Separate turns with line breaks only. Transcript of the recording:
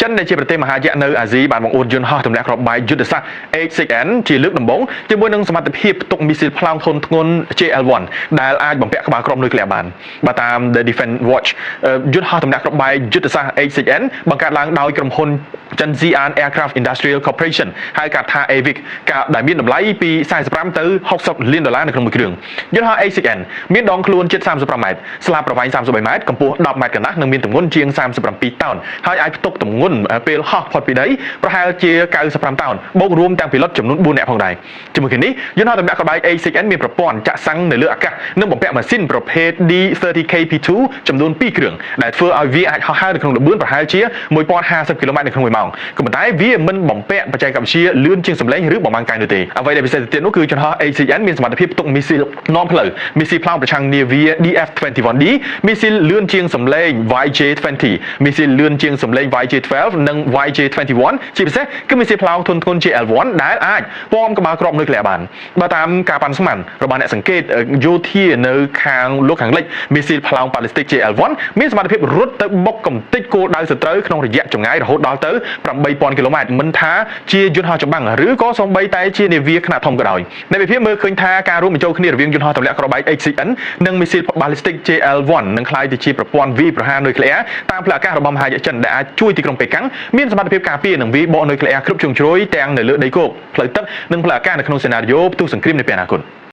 ចិនដែលជាប្រទេសមហាយក្សនៅអាស៊ីបានបង្អួតយន្តហោះទម្លាក់គ្រាប់បែកយុទ្ធសាស្ត្រ H6N ជាលើកដំបូងជាមួយនឹងសមត្ថភាពផ្ទុកមីស៊ីលផ្លោងធុនធ្ងន់ JL1 ដែលអាចបំពាក់ក្បាលគ្រាប់នុយក្លេអ៊ែរបានបាទតាម The Defense Watch យន្តហោះទម្លាក់គ្រាប់បែកយុទ្ធសាស្ត្រ H6N បង្កើតឡើងដោយក្រុមហ៊ុនចិន Xi'an Aircraft Industrial Corporation ហៅកាត់ថា AVIC កាដែលមានតម្លៃពី45ទៅ60លានដុល្លារនៅក្នុងមួយគ្រឿងយន្តហោះ H6N មានដងខ្លួនជិត35ម៉ែត្រស្លាបប្រវែង33ម៉ែត្រកម្ពស់10ម៉ែត្រកន្លះនិងមានទម្ងន់ជាង37តោនហើយអាចផ្ទុកទម្ងន់ពេលហោះផុតពីដីប្រហែលជា95តោនបូករួមទាំងពីឡុតចំនួន4នាក់ផងដែរជាមួយគ្នានេះយន្តហោះទម្លាក់គ្រាប់បែក H6N មានប្រព័ន្ធចាក់សាំងនៅលើអាកាសនិងបំពាក់ម៉ាស៊ីនប្រភេទ D30KP2 ចំនួន2គ្រឿងដែលធ្វើឲ្យវាអាចហោះហើរនៅក្នុងល្បឿនប្រហែលជា1050គីឡូម៉ែត្រនៅក្នុង1ម៉ោងក៏ប៉ុន្តែវាមិនបំពាក់បច្ចេកវិទ្យាលឿនជាងសម្លេងឬបំបាំងកាយនោះទេអ្វីដែលពិសេសទៅទៀតនោះគឺយន្តហោះ H6N មានសមត្ថភាពផ្ទុកមីស៊ីលនាំផ្លូវមីស៊ីលផ្លោងប្រឆាំងនាវា DF-21D មីស៊ីលលឿនជាងសម្លេង YJ-20 មីស៊ីលលឿនជាងសម្លេង YJ-12 និង YJ-21 ជាពិសេសគឺមីស៊ីលផ្លោងធុនធ្ងន់ JL-1 ដែលអាចពាំក្បាលគ្រាប់នុយក្លេអ៊ែរបានបើតាមការប៉ាន់ស្មានរបស់អ្នកសង្កេតយោធានៅខាងលោកខាងលិចមីស៊ីលផ្លោង ballistic JL-1 មានសមត្ថភាពរត់ទៅបុកកំទេចគោលដៅសត្រូវក្នុងរយៈចម្ងាយរហូតដល់ទៅ8000គីឡូម៉ែត្រមិនថាជាយន្តហោះចម្បាំងឬក៏សូម្បីតែជានាវាខ្នាតធំក៏ដោយអ្នកវិភាគមើលឃើញថាការរួមបញ្ចូលគ្នារវាងយន្តហោះទម្លាក់គ្រាប់បែក H6N និងមីស៊ីល ballistic JL-1 នឹងក្លាយទៅជាប្រព័ន្ធវាយប្រហារនុយក្លេអ៊ែរតាមផ្លូវអាកាសរបស់មហាយក្សចិនដែលអាចជួយទីក្រុងប៉េកាំងមានសមត្ថភាពការពារនិងវាយបកនុយក្លេអ៊ែរគ្រប់ជ្រុងជ្រោយទាំងនៅលើដីគោកផ្លូវទឹកនិងផ្លូវអាកាសនៅក្នុងសេណារីយ៉ូផ្ទុះសង្គ្រាមនាពេលអនាគត។